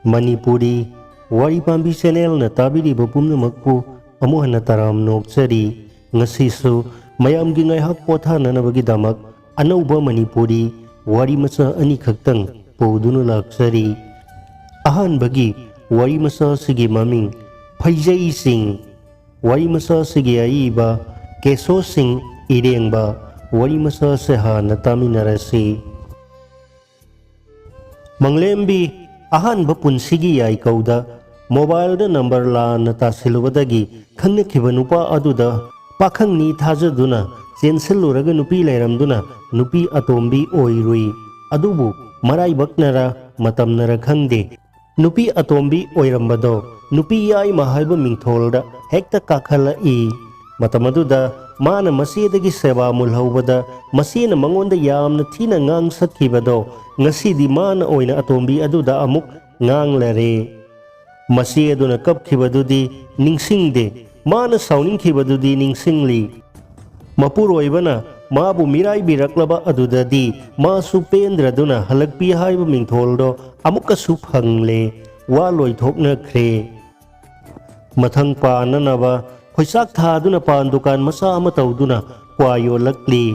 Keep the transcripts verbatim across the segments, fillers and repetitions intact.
ꯃꯅꯤꯄꯨꯔꯤ ꯋꯥꯔꯤ ꯄꯥꯝꯕꯤ ꯆꯦꯅꯦꯜꯅ ꯇꯥꯕꯤꯔꯤꯕ ꯄꯨꯝꯅꯃꯛꯄꯨ ꯑꯃꯨꯛ ꯍꯟꯅ ꯇꯔꯥꯝꯅ ꯑꯣꯛꯆꯔꯤ꯫ ꯉꯁꯤꯁꯨ ꯃꯌꯥꯝꯒꯤ ꯉꯥꯏꯍꯥꯛ ꯄꯣꯊꯥꯅꯅꯕꯒꯤꯗꯃꯛ ꯑꯅꯧꯕ ꯃꯅꯤꯄꯨꯔꯤ ꯋꯥꯔꯤ ꯃꯆꯥ ꯑꯅꯤꯈꯛꯇꯪ ꯄꯨꯗꯨꯅ ꯂꯥꯛꯆꯔꯤ꯫ ꯑꯍꯥꯟꯕꯒꯤ ꯋꯥꯔꯤ ꯃꯆꯥ ꯑꯁꯤꯒꯤ ꯃꯃꯤꯡ ꯐꯩꯖꯩꯁꯤꯡ꯫ ꯋꯥꯔꯤ ꯃꯆꯥ ꯑꯁꯤꯒꯤ ꯑꯏꯕ ꯀꯦꯁꯣ ꯁꯤꯡ ꯏꯔꯦꯡꯕ꯫ ꯋꯥꯔꯤ ꯃꯆꯥ ꯑꯁꯤ ꯍꯥꯟꯅ ꯇꯥꯃꯤꯟꯅꯔꯁꯤ꯫ ꯃꯪꯂꯦꯝꯕꯤ ꯑꯍꯥꯟꯕ ꯄꯨꯟꯁꯤꯒꯤ ꯌꯥꯏꯀꯧꯗ ꯃꯣꯕꯥꯏꯜꯗ ꯅꯝꯕꯔ ꯂꯥꯟꯅ ꯇꯥꯁꯤꯜꯂꯨꯕꯗꯒꯤ ꯈꯪꯅꯈꯤꯕ ꯅꯨꯄꯥ ꯑꯗꯨꯗ ꯄꯥꯈꯪꯅꯤ ꯊꯥꯖꯗꯨꯅ ꯆꯦꯟꯁꯤꯜꯂꯨꯔꯒ ꯅꯨꯄꯤ ꯂꯩꯔꯝꯗꯨꯅ ꯅꯨꯄꯤ ꯑꯇꯣꯝꯕꯤ ꯑꯣꯏꯔꯨꯏ꯫ ꯑꯗꯨꯕꯨ ꯃꯔꯥꯏꯕꯛꯅꯔ ꯃꯇꯝꯅꯔ ꯈꯪꯗꯦ, ꯅꯨꯄꯤ ꯑꯇꯣꯝꯕꯤ ꯑꯣꯏꯔꯝꯕꯗꯣ ꯅꯨꯄꯤ ꯌꯥꯏꯃ ꯍꯥꯏꯕ ꯃꯤꯡꯊꯣꯜꯗ ꯍꯦꯛꯇ ꯀꯥꯈꯠꯂꯛꯏ꯫ ꯃꯇꯝ ꯑꯗꯨꯗ ꯃꯥꯅ ꯃꯆꯦꯗꯒꯤ ꯁꯦꯕꯥ ꯃꯨꯜꯍꯧꯕꯗ ꯃꯆꯦꯅ ꯃꯉꯣꯟꯗ ꯌꯥꯝꯅ ꯊꯤꯅ ꯉꯥꯡꯁꯛꯈꯤꯕꯗꯣ ꯉꯁꯤꯗꯤ ꯃꯥꯅ ꯑꯣꯏꯅ ꯑꯇꯣꯝꯕꯤ ꯑꯗꯨꯗ ꯑꯃꯨꯛ ꯉꯥꯡꯂꯔꯦ꯫ ꯃꯆꯦ ꯑꯗꯨꯅ ꯀꯞꯈꯤꯕꯗꯨꯗꯤ ꯅꯤꯡꯁꯤꯡꯗꯦ, ꯃꯥꯅ ꯁꯥꯎꯅꯤꯡꯈꯤꯕꯗꯨꯗꯤ ꯅꯤꯡꯁꯤꯡꯂꯤ꯫ ꯃꯄꯨꯔꯣꯏꯕꯅ ꯃꯥꯕꯨ ꯃꯤꯔꯥꯏꯕꯤꯔꯛꯂꯕ ꯑꯗꯨꯗꯗꯤ ꯃꯥꯁꯨ ꯄꯦꯟꯗ꯭ꯔꯗꯨꯅ ꯍꯜꯂꯛꯄꯤ ꯍꯥꯏꯕ ꯃꯤꯡꯊꯣꯜꯗꯣ ꯑꯃꯨꯛꯀꯁꯨ ꯐꯪꯂꯦ꯫ ꯋꯥ ꯂꯣꯏꯊꯣꯛꯅꯈ꯭ꯔꯦ꯫ ꯃꯊꯪ ꯄꯥꯅꯅꯕ ꯈꯣꯏꯆꯥꯛ ꯊꯥꯗꯨꯅ ꯄꯥꯟ ꯗꯨꯀꯥꯟ ꯃꯆꯥ ꯑꯃ ꯇꯧꯗꯨꯅ ꯀ꯭ꯋꯥ ꯌꯣꯜꯂꯛꯂꯤ꯫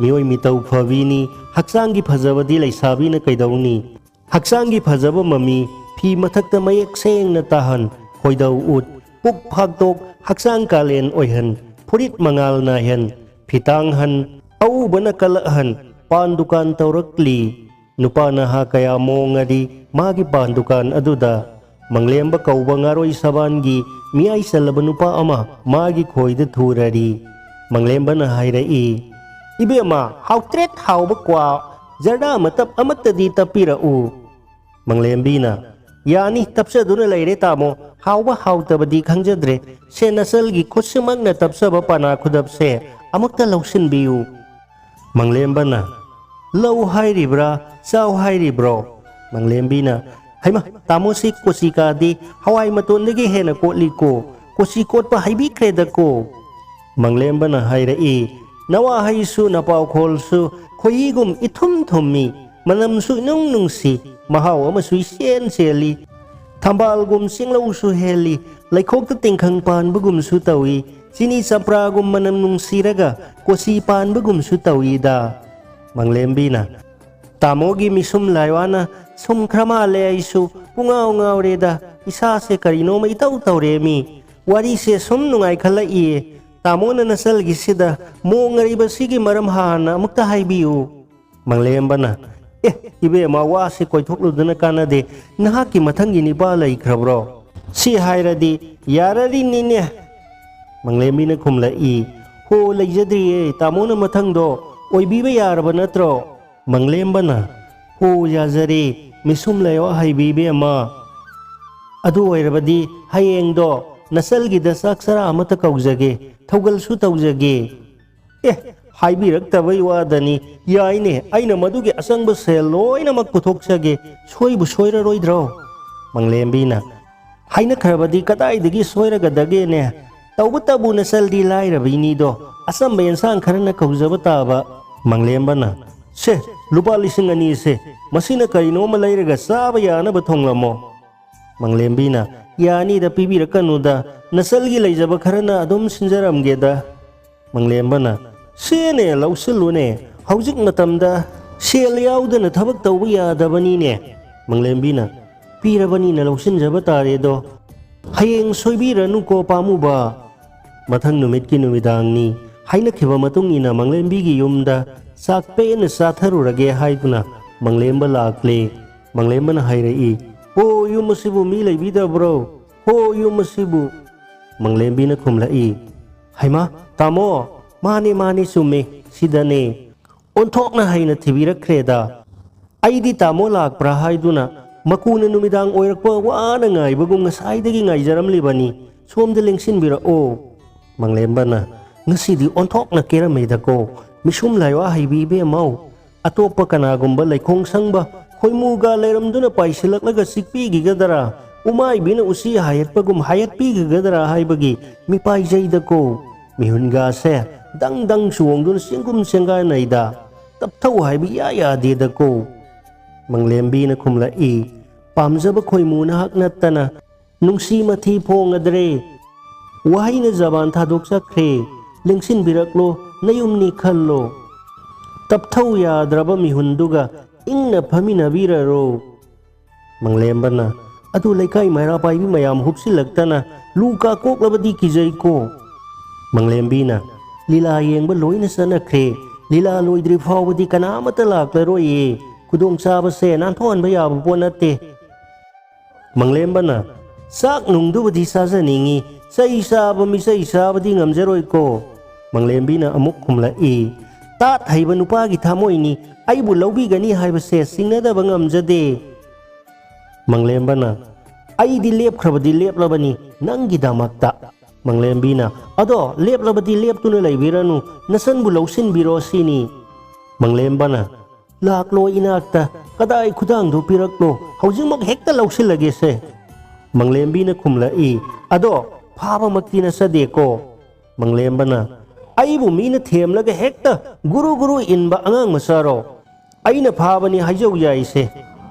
ꯃꯤꯑꯣꯏ ꯃꯤꯇꯧ ꯐꯕꯤꯅꯤ, ꯍꯛꯆꯥꯡꯒꯤ ꯐꯖꯕꯗꯤ ꯂꯩꯁꯥꯕꯤꯅ ꯀꯩꯗꯧꯅꯤ? ꯍꯛꯆꯥꯡꯒꯤ ꯐꯖꯕ ꯃꯃꯤ ꯐꯤ ꯃꯊꯛꯇ ꯃꯌꯦꯛ ꯁꯦꯡꯅ ꯇꯥꯍꯟ, ꯈꯣꯏꯗꯧ ꯎꯠ, ꯄꯨꯛ ꯐꯥꯛꯇꯣꯛ, ꯍꯛꯆꯥꯡ ꯀꯥꯂꯦꯟ ꯑꯣꯏꯍꯟ, ꯐꯨꯔꯤꯠ ꯃꯉꯥꯜ ꯅꯥꯏꯍꯟ, ꯐꯤꯇꯥꯡꯍꯟ, ꯑꯎꯕꯅ ꯀꯜꯂꯛꯍꯟ, ꯄꯥꯟ ꯗꯨꯀꯥꯟ ꯇꯧꯔꯛꯂꯤ꯫ ꯅꯨꯄꯥ ꯅꯍꯥ ꯀꯌꯥ ꯃꯣꯡꯉꯔꯤ ꯃꯥꯒꯤ ꯄꯥꯟ ꯗꯨꯀꯥꯟ ꯑꯗꯨꯗ꯫ ꯃꯪꯂꯦꯝꯕ ꯀꯧꯕ ꯉꯥꯔꯣꯏ ꯁꯕꯥꯟꯒꯤ ꯃꯤꯌꯥꯏ ꯆꯜꯂꯕ ꯅꯨꯄꯥ ꯑꯃ ꯃꯥꯒꯤ ꯈꯣꯏꯗ ꯊꯨꯔꯔꯤ꯫ ꯃꯪꯂꯦꯝꯕꯅ ꯍꯥꯏꯔꯛꯏ, "ꯏꯕꯦꯝꯃ, ꯍꯥꯎꯇ꯭ꯔꯦꯠ ꯍꯥꯎꯕ ꯀ꯭ꯋꯥ ꯖꯔꯗꯥ ꯃꯇꯞ ꯑꯃꯠꯇꯗꯤ ꯇꯞꯄꯤꯔꯛꯎ꯫" ꯃꯪꯂꯦꯝꯕꯤꯅ, "ꯌꯥꯅꯤ, ꯇꯞꯆꯗꯨꯅ ꯂꯩꯔꯦ ꯇꯥꯃꯣ, ꯍꯥꯎꯕ ꯍꯥꯎꯇꯕꯗꯤ ꯈꯪꯖꯗ꯭ꯔꯦ, ꯁꯦ ꯅꯆꯜꯒꯤ ꯈꯨꯠꯁꯤꯃꯛꯅ ꯇꯞꯆꯕ ꯄꯅꯥ ꯈꯨꯗꯞꯁꯦ ꯑꯃꯨꯛꯇ ꯂꯧꯁꯤꯟꯕꯤꯌꯨ꯫" ꯃꯪꯂꯦꯝꯕꯅ, "ꯂꯧ ꯍꯥꯏꯔꯤꯕ꯭ꯔꯥ, ꯆꯥꯎ ꯍꯥꯏꯔꯤꯕ꯭ꯔꯣ?" ꯃꯪꯂꯦꯝꯕꯤꯅ, "ꯍꯩꯃ, ꯇꯥꯃꯣꯁꯤ ꯀꯣꯆꯤ ꯀꯥꯗꯤ ꯍꯋꯥꯏ ꯃꯇꯣꯟꯗꯒꯤ ꯍꯦꯟꯅ ꯀꯣꯠꯂꯤꯀꯣ, ꯀꯣꯆꯤ ꯀꯣꯠꯄ ꯍꯩꯕꯤꯈ꯭ꯔꯦꯗꯀꯣ꯫" ꯃꯪꯂꯦꯝꯕꯅ ꯍꯥꯏꯔꯛꯏ, "ꯅꯋꯥ ꯍꯩꯁꯨ ꯅꯄꯥꯎꯈꯣꯜꯁꯨ ꯈꯣꯏꯍꯤꯒꯨꯝ ꯏꯊꯨꯝ ꯊꯨꯝꯃꯤ, ꯃꯅꯝꯁꯨ ꯏꯅꯨꯡ ꯅꯨꯡꯁꯤ, ꯃꯍꯥꯎ ꯑꯃꯁꯨ ꯏꯆꯦꯟ ꯆꯦꯜꯂꯤ, ꯊꯝꯕꯥꯜꯒꯨꯝ ꯆꯤꯡꯂꯧꯁꯨ ꯍꯦꯜꯂꯤ, ꯂꯩꯈꯣꯛꯇ ꯇꯤꯡꯈꯪ ꯄꯥꯟꯕꯒꯨꯝꯁꯨ ꯇꯧꯏ, ꯆꯤꯅꯤ ꯆꯝꯄ꯭ꯔꯥꯒꯨꯝ ꯃꯅꯝ ꯅꯨꯡꯁꯤꯔꯒ ꯀꯣꯆꯤ ꯄꯥꯟꯕꯒꯨꯝꯁꯨ ꯇꯧꯏꯗ꯫ ꯃꯪꯂꯦꯝꯕꯤꯅ, ꯇꯥꯃꯣꯒꯤ ꯃꯤꯁꯨꯝ ꯂꯥꯏꯋꯥꯅ ꯁꯨꯝ ꯈꯔ ꯃꯥꯜꯂꯦ, ꯑꯩꯁꯨ ꯄꯨꯡꯉꯥꯎ ꯉꯥꯎꯔꯦꯗ, ꯏꯁꯥꯁꯦ ꯀꯔꯤꯅꯣꯃ ꯏꯇꯧ ꯇꯧꯔꯦꯃꯤ꯫ ꯋꯥꯔꯤꯁꯦ ꯁꯨꯝ ꯅꯨꯡꯉꯥꯏꯈꯠꯂꯛꯏꯌꯦ꯫ ꯇꯥꯃꯣꯅ ꯅꯆꯜꯒꯤꯁꯤꯗ ꯃꯣꯡꯉꯔꯤꯕꯁꯤꯒꯤ ꯃꯔꯝ ꯍꯥꯟꯅ ꯑꯃꯨꯛꯇ ꯍꯥꯏꯕꯤꯌꯨ꯫ ꯃꯪꯂꯦꯝꯕꯅ, ꯑꯦ, ꯏꯕꯦꯝꯃ, ꯋꯥꯁꯤ ꯀꯣꯏꯊꯣꯛꯂꯨꯗꯅ ꯀꯥꯟꯅꯗꯦ, ꯅꯍꯥꯛꯀꯤ ꯃꯊꯪꯒꯤ ꯅꯤꯄꯥ ꯂꯩꯈ꯭ꯔꯕ꯭ꯔꯣ? ꯁꯤ ꯍꯥꯏꯔꯗꯤ ꯌꯥꯔꯔꯤꯅꯤꯅꯦ꯫ ꯃꯪꯂꯦꯝꯕꯤꯅ ꯈꯨꯝꯂꯛꯏ, ꯍꯣ, ꯂꯩꯖꯗ꯭ꯔꯤꯌꯦ, ꯇꯥꯃꯣꯅ ꯃꯊꯪꯗꯣ ꯑꯣꯏꯕꯤꯕ ꯌꯥꯔꯕ ꯅꯠꯇ꯭ꯔꯣ? ꯃꯪꯂꯦꯝꯕꯅ, ꯍꯣ, ꯌꯥꯖꯔꯦ, ꯃꯤꯁꯨꯝ ꯂꯩꯌꯣ ꯍꯩꯕꯤ ꯏꯕꯦꯝꯃ꯫ ꯑꯗꯨ ꯑꯣꯏꯔꯕꯗꯤ ꯍꯌꯦꯡꯗꯣ ꯅꯆꯜꯒꯤꯗ ꯆꯥꯛ ꯆꯔꯥ ꯑꯃꯠꯇ ꯀꯧꯖꯒꯦ, ꯊꯧꯒꯜꯁꯨ ꯇꯧꯖꯒꯦ꯫ ꯑꯦ, ꯍꯥꯏꯕꯤꯔꯛꯇꯕꯩ ꯋꯥꯗꯅꯤ꯫ ꯌꯥꯏꯅꯦ, ꯑꯩꯅ ꯃꯗꯨꯒꯤ ꯑꯆꯪꯕ ꯁꯦꯜ ꯂꯣꯏꯅꯃꯛ ꯄꯨꯊꯣꯛꯆꯒꯦ꯫ ꯁꯣꯏꯕꯨ ꯁꯣꯏꯔꯔꯣꯏꯗ꯭ꯔꯣ? ꯃꯪꯂꯦꯝꯕꯤꯅ, ꯍꯥꯏꯅꯈ꯭ꯔꯕꯗꯤ ꯀꯗꯥꯏꯗꯒꯤ ꯁꯣꯏꯔꯒꯗꯒꯦꯅꯦ? ꯇꯧꯕꯇꯕꯨ ꯅꯆꯜꯗꯤ ꯂꯥꯏꯔꯕꯤꯅꯤꯗꯣ, ꯑꯆꯝꯕ ꯑꯦꯟꯁꯥꯡ ꯈꯔꯅ ꯀꯧꯖꯕ ꯇꯥꯕ꯫ ꯃꯪꯂꯦꯝꯕꯅ, ꯁꯦ, ꯂꯨꯄꯥ ꯂꯤꯁꯤꯡ ꯑꯅꯤꯁꯦ, ꯃꯁꯤꯅ ꯀꯔꯤꯅꯣꯃ ꯂꯩꯔꯒ ꯆꯥꯕ ꯌꯥꯅꯕ ꯊꯣꯡꯂꯝꯃꯣ꯫ ꯃꯪꯂꯦꯝꯕꯤꯅ, ꯌꯥꯅꯤꯗ, ꯄꯤꯕꯤꯔꯛꯀꯅꯨꯗ, ꯅꯆꯜꯒꯤ ꯂꯩꯖꯕ ꯈꯔꯅ ꯑꯗꯨꯝ ꯁꯤꯟꯖꯔꯝꯒꯦꯗ꯫ ꯃꯪꯂꯦꯝꯕꯅ, ꯁꯦꯅꯦ, ꯂꯧꯁꯤꯜꯂꯨꯅꯦ, ꯍꯧꯖꯤꯛ ꯃꯇꯝꯗ ꯁꯦꯜ ꯌꯥꯎꯗꯅ ꯊꯕꯛ ꯇꯧꯕ ꯌꯥꯗꯕꯅꯤꯅꯦ꯫ ꯃꯪꯂꯦꯝꯕꯤꯅ, ꯄꯤꯔꯕꯅꯤꯅ ꯂꯧꯁꯤꯟꯖꯕ ꯇꯥꯔꯦꯗꯣ꯫ ꯍꯌꯦꯡ ꯁꯣꯏꯕꯤꯔꯅꯨꯀꯣ, ꯄꯥꯝꯃꯨꯕ꯫ ꯃꯊꯪ ꯅꯨꯃꯤꯠꯀꯤ ꯅꯨꯃꯤꯗꯥꯡꯅꯤ꯫ ꯍꯥꯏꯅꯈꯤꯕ ꯃꯇꯨꯡ ꯏꯟꯅ ꯃꯪꯂꯦꯝꯕꯤꯒꯤ ꯌꯨꯝꯗ ꯆꯥꯛ ꯄꯦꯟꯅ ꯆꯥꯊꯔꯨꯔꯒꯦ ꯍꯥꯏꯗꯨꯅ ꯃꯪꯂꯦꯝꯕ ꯂꯥꯛꯂꯦ꯫ ꯃꯪꯂꯦꯝꯕꯅ ꯍꯥꯏꯔꯛꯏ, "ꯍꯣ, ꯌꯨꯝ ꯑꯁꯤꯕꯨ ꯃꯤ ꯂꯩꯕꯤꯗꯕ꯭ꯔꯣ? ꯍꯣ, ꯌꯨꯝ ꯑꯁꯤꯕꯨ?" ꯃꯪꯂꯦꯝꯕꯤꯅ ꯈꯨꯝꯂꯛꯏ, "ꯍꯩꯃꯥ, ꯇꯥꯃꯣ, ꯃꯥꯅꯦ, ꯃꯥꯅꯦ, ꯆꯨꯝꯃꯦ, ꯁꯤꯗꯅꯦ꯫ ꯑꯣꯟꯊꯣꯛꯅ ꯍꯩꯅ ꯊꯤꯕꯤꯔꯛꯈ꯭ꯔꯦꯗ꯫ ꯑꯩꯗꯤ ꯇꯥꯃꯣ ꯂꯥꯛꯄ꯭ꯔꯥ ꯍꯥꯏꯗꯨꯅ ꯃꯀꯨꯅ ꯅꯨꯃꯤꯗꯥꯡ ꯑꯣꯏꯔꯛꯄ ꯋꯥꯅ ꯉꯥꯏꯕꯒꯨꯝ ꯉꯁꯥꯏꯗꯒꯤ ꯉꯥꯏꯖꯔꯝꯂꯤꯕꯅꯤ꯫ ꯁꯣꯝꯗ ꯂꯦꯡꯁꯤꯟꯕꯤꯔꯛꯑꯣ꯫" ꯃꯪꯂꯦꯝꯕꯅ, "ꯉꯁꯤꯗꯤ ꯑꯣꯟꯊꯣꯛꯅ ꯀꯦꯔꯝꯃꯦꯗꯀꯣ, ꯃꯤꯁꯨꯝ ꯂꯥꯏꯋꯥ ꯍꯩꯕꯤ ꯏꯕꯦꯝꯃꯧ꯫ ꯑꯇꯣꯞꯄ ꯀꯅꯥꯒꯨꯝꯕ ꯂꯩꯈꯣꯡ ꯁꯪꯕ ꯈꯣꯏꯃꯨꯒ ꯂꯩꯔꯝꯗꯨꯅ ꯄꯥꯏꯁꯤꯜꯂꯛꯂꯒ ꯆꯤꯛꯄꯤꯈꯤꯒꯗ꯭ꯔꯥ, ꯎꯃꯥꯏꯕꯤꯅ ꯎꯆꯤ ꯍꯥꯏꯌꯠꯄꯒꯨꯝ ꯍꯥꯏꯌꯠꯄꯤꯈꯤꯒꯗ꯭ꯔꯥ ꯍꯥꯏꯕꯒꯤ ꯃꯤꯄꯥꯏꯖꯩꯗꯀꯣ꯫ ꯃꯤꯍꯨꯟꯒꯥꯁꯦ ꯗꯪ ꯗꯪ ꯆꯣꯡꯗꯨꯅ ꯆꯦꯡꯒꯨꯝ ꯆꯦꯡꯒꯥꯏꯅꯩꯗ꯫ ꯇꯞꯊꯧ ꯍꯥꯏꯕ ꯏꯌꯥ ꯌꯥꯗꯦꯗꯀꯣ꯫" ꯃꯪꯂꯦꯝꯕꯤꯅ ꯈꯨꯝꯂꯛꯏ, ꯄꯥꯝꯖꯕ ꯈꯣꯏꯃꯨ ꯅꯍꯥꯛ ꯅꯠꯇꯅ ꯅꯨꯡꯁꯤ ꯃꯊꯤ ꯐꯣꯡꯉꯗ꯭ꯔꯦ꯫ ꯋꯥꯍꯩꯅ ꯖꯕꯥꯟ ꯊꯥꯗꯣꯛꯆꯈ꯭ꯔꯦ꯫ ꯂꯦꯡꯁꯤꯟꯕꯤꯔꯛꯂꯣ, ꯅꯌꯨꯝꯅꯤ ꯈꯜꯂꯣ꯫ ꯇꯞꯊꯧ ꯌꯥꯗ꯭ꯔꯕ ꯃꯤꯍꯨꯟꯗꯨꯒ ꯏꯪꯅ ꯐꯝꯃꯤꯟꯅꯕꯤꯔꯔꯣ꯫ ꯃꯪꯂꯦꯝꯕꯅ, "ꯑꯗꯨ ꯂꯩꯀꯥꯏ ꯃꯩꯔꯥ ꯄꯥꯏꯕꯤ ꯃꯌꯥꯝ ꯍꯨꯞꯁꯤꯜꯂꯛꯇꯅ ꯂꯨ ꯀꯥ ꯀꯣꯛꯂꯕꯗꯤ ꯀꯤꯖꯩꯀꯣ"꯫ ꯃꯪꯂꯦꯝꯕꯤꯅ, "ꯂꯤꯂꯥ ꯌꯦꯡꯕ ꯂꯣꯏꯅ ꯆꯠꯅꯈ꯭ꯔꯦ꯫ ꯂꯤꯂꯥ ꯂꯣꯏꯗ꯭ꯔꯤ ꯐꯥꯎꯕꯗꯤ ꯀꯅꯥꯃꯠꯇ ꯂꯥꯛꯂꯔꯣꯏꯌꯦ꯫ ꯈꯨꯗꯣꯡꯆꯥꯕꯁꯦ ꯅꯥꯟꯊꯣꯛꯍꯟꯕ ꯌꯥꯕ ꯄꯣꯠ ꯅꯠꯇꯦ"꯫ ꯃꯪꯂꯦꯝꯕꯅ, "ꯆꯥꯛ ꯅꯨꯡꯗꯨꯕꯨꯗꯤ ꯆꯥꯖꯅꯤꯡꯉꯤ, ꯆꯩ ꯆꯥꯕ ꯃꯤꯆꯩ ꯆꯥꯕꯗꯤ ꯉꯝꯖꯔꯣꯏꯀꯣ"꯫ ꯃꯪꯂꯦꯝꯕꯤꯅ ꯑꯃꯨꯛ ꯈꯨꯝꯂꯛꯏ, "ꯇꯥꯠ ꯍꯩꯕ ꯅꯨꯄꯥꯒꯤ ꯊꯃꯣꯏꯅꯤ, ꯑꯩꯕꯨ ꯂꯧꯕꯤꯒꯅꯤ ꯍꯥꯏꯕꯁꯦ ꯆꯤꯡꯅꯗꯕ ꯉꯝꯖꯗꯦ"꯫ ꯃꯪꯂꯦꯝꯕꯅ, "ꯑꯩꯗꯤ ꯂꯦꯞꯈ꯭ꯔꯕꯗꯤ ꯂꯦꯞꯂꯕꯅꯤ ꯅꯪꯒꯤꯗꯃꯛꯇ"꯫ ꯃꯪꯂꯦꯝꯕꯤꯅ, "ꯑꯗꯣ ꯂꯦꯞꯂꯕꯗꯤ ꯂꯦꯞꯇꯨꯅ ꯂꯩꯕꯤꯔꯅꯨ, ꯅꯆꯟꯕꯨ ꯂꯧꯁꯤꯟꯕꯤꯔꯣ ꯁꯤꯅꯤ"꯫ ꯃꯪꯂꯦꯝꯕꯅ, "ꯂꯥꯛꯂꯣ ꯏꯅꯥꯛꯇ, ꯀꯗꯥꯏ ꯈꯨꯗꯥꯡꯗꯣ ꯄꯤꯔꯛꯂꯣ, ꯍꯧꯖꯤꯛꯃꯛ ꯍꯦꯛꯇ ꯂꯧꯁꯤꯜꯂꯒꯦꯁꯦ"꯫ ꯃꯪꯂꯦꯝꯕꯤꯅ ꯈꯨꯝꯂꯛꯏ, "ꯑꯗꯣ ꯐꯥꯕꯃꯛꯇꯤ ꯅꯠꯆꯗꯦꯀꯣ"꯫ ꯃꯪꯂꯦꯝꯕꯅ, "ꯑꯩꯕꯨ ꯃꯤꯅ ꯊꯦꯝꯂꯒ ꯍꯦꯛꯇ ꯒꯨꯔꯨ ꯒꯨꯔꯨ ꯏꯟꯕ ꯑꯉꯥꯡ ꯃꯆꯥꯔꯣ? ꯑꯩꯅ ꯐꯥꯕꯅꯤ ꯍꯥꯏꯖꯧ ꯌꯥꯏꯁꯦ"꯫